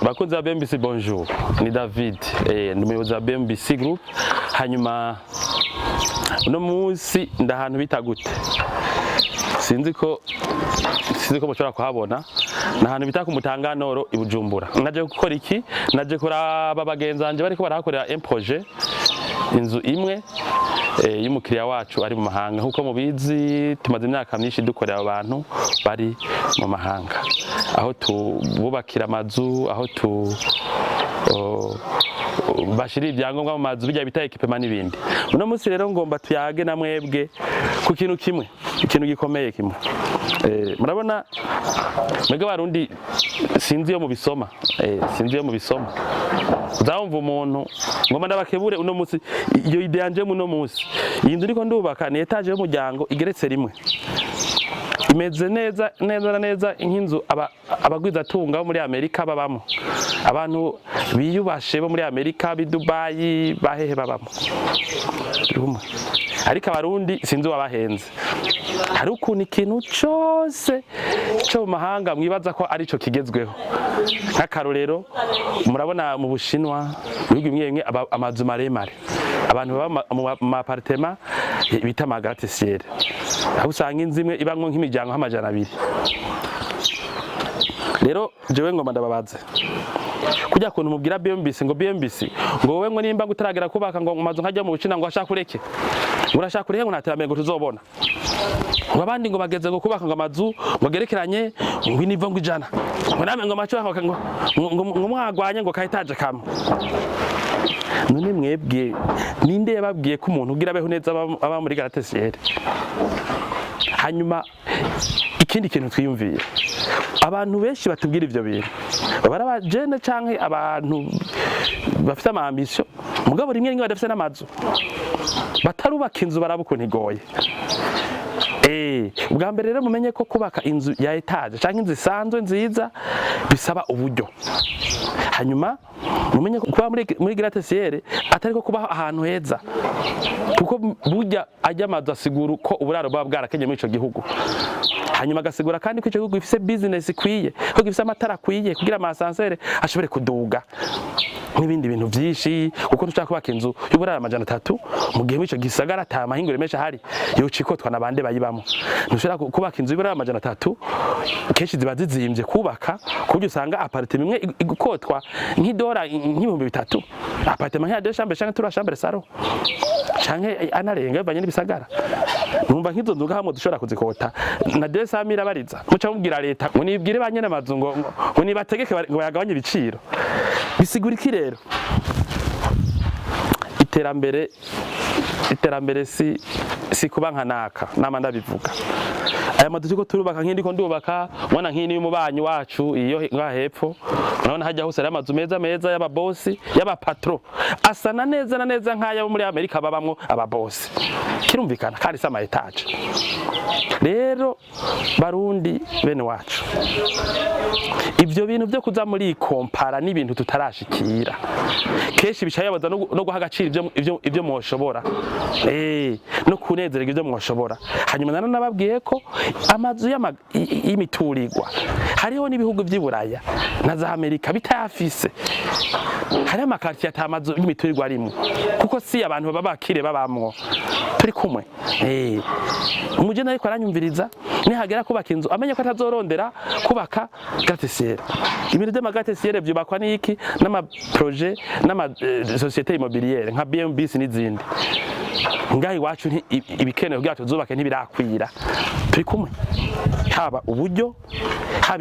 Bakunzi ba BMBC, bonjour. Ni David, ndi umuyobozi wa BMBC Group. Hanyuma uno munsi ndahantu bita gute? Sinzi ko mushobora kuhabona. Ni ahantu bita ku Mutanga Nord i Bujumbura. Naje gukora iki? Naje kuraba bagenzi banje bariko barahakorera un projet, inzu imwe y'umukiriya wacu ari mu mahanga. Nkuko mubizi, tumaze imyaka myinshi dukorera abantu bari mu mahanga, aho tububakira amazu, aho tu bashira ibyangombwa mu mazu, bijya bita équipement n'ibindi. Uno munsi rero ngomba tuyage na mwebwe ku kintu kimwe, ikintu gikomeye kimwe. Murabona mwebwe Abarundi, sinzi iyo mubisoma, sinzi iyo mubisoma. Uzamva umuntu, ngomba ndabakebure uno munsi. Iyo idée yanje muno munsi, iyi nzu ndiko ndubaka ni étage y'umuryango igeretse rimwe, imeze neza neza na neza nk'inzu abagwizatunga bo muri Amerika babamo, abantu biyubashe bo muri Amerika, b'i Dubayi, bahehe babamo. Turi kumwe? Ariko Abarundi sinzi wabahenze, hari ukuntu ikintu cose co mu mahanga mwibaza ko arico kigezweho. Nk'akarorero, murabona mu Bushinwa, mu bihugu bimwe bimwe, amazu maremare, abantu baba mu ma appartement bita ama gratte-ciel, aho usanga inzu imwe ibamwo nk'imiryango nk'200. Rero jewe ngomba ndababaze, kujya kuntu mubwira BMBC ngo BMBC ngo wowe ngo nimba gutaragera kubaka ngo mu mazu nkajya mu Bushinwa, ngo ashaka ureke, ngo urashaka ureke, ngo nta ngo tuzobona, ngo abandi ngo bageze ngo kubaka ngo amazu ngo agerekeranye, ngo inivo ngo 100, ngo namwe ngo maco ngo mwagwanye ngo ka étage kamwe. None mwebwe ninde yababwiye ko umuntu ugira abeho neza aba muri gratte-ciel? Hanyuma ikindi kintu twiyumviye, abantu benshi batubwira ivyo bintu baba ari abajene canke abantu bafite ama ambition, mugabo rimwe rimwe badafite n'amazu, batarubaka inzu, baraba ukuntu igoye. Ubwa mbere rero mumenye ko kubaka inzu ya étage canke inzu isanzwe nziza bisaba uburyo. Hanyuma mumenye ko kuba muri gratte-ciel atari ko kubaho ahantu heza, kuko burya ajya amazu asigura ko uburaro buba bwarakenye muri ico gihugu. Hanyuma agasigura kandi ko ico gihugu gifise business ikwiye, ko gifise amatara akwiye kugira ama ascenseur ashobore kuduga n'ibindi bintu vyinshi, kuko ntushaka kubaka inzu y'uburaro 300 mu gihe muri ico gisagara ata mahinguriro menshi ahari yoca ikotwa na bande bayibamo. Ntushobora kubaka inzu y'uburaro 300, kenshi ziba zizimvye kubaka, ku buryo usanga appartement imwe ikotwa nk'idora nk'3000, appartement nk'iya deux chambres canke trois chambres salon, canke anarenga bivanye n'ibisagara. Numva nk'izo nzu hamwe dushobora kuzikota na 200 mille abariza, muca mubwira leta ngo nibwire ba nyene amazu ngo nibategeke ngo bayagabanye ibiciro. Bisigura iki rero? Iterambere si kuba nka naka. Nama ndabivuga, aya mazu turiko turubaka, nk'indi ko ndubaka, ubona nk'ini y'umubanyi wacu iyo ngaha hepfo, urabona hajya hose hari amazu meza meza y'ababosi, y'aba patron, asa na neza na neza nk'aya bo muri Amerika babamwo ababosi. Kirumvikana kandi si ama étage. Rero Barundi bene wacu, ivyo bintu vyo kuza muri kompara n'ibintu tutarashikira kenshi bica bibaza no guha agaciro ivyo mwoshobora, no kunezererwa ivyo mwoshobora. Hanyuma naranababwiye ko amazu y'imiturirwa hariho n'ibihugu vy'i Buraya na za Amerika bitayafise. Hariho ama quartier ata mazu y'imiturirwa arimwo, kuko si abantu baba bakire babamwo. Turi kumwe? Umugeni ariko aranyumviriza, nihagera kubaka inzu amenye ko atazorondera kubaka gratte-ciel. Ibintu vy'ama gratte-ciel vyubakwa n'iki? N'ama projet, n'ama société immobilière nka BMBC n'izindi. Ngaha iwacu ibikenewe kugira tuzubake ntibirakwira. Turi kumwe? Haba uburyo, haba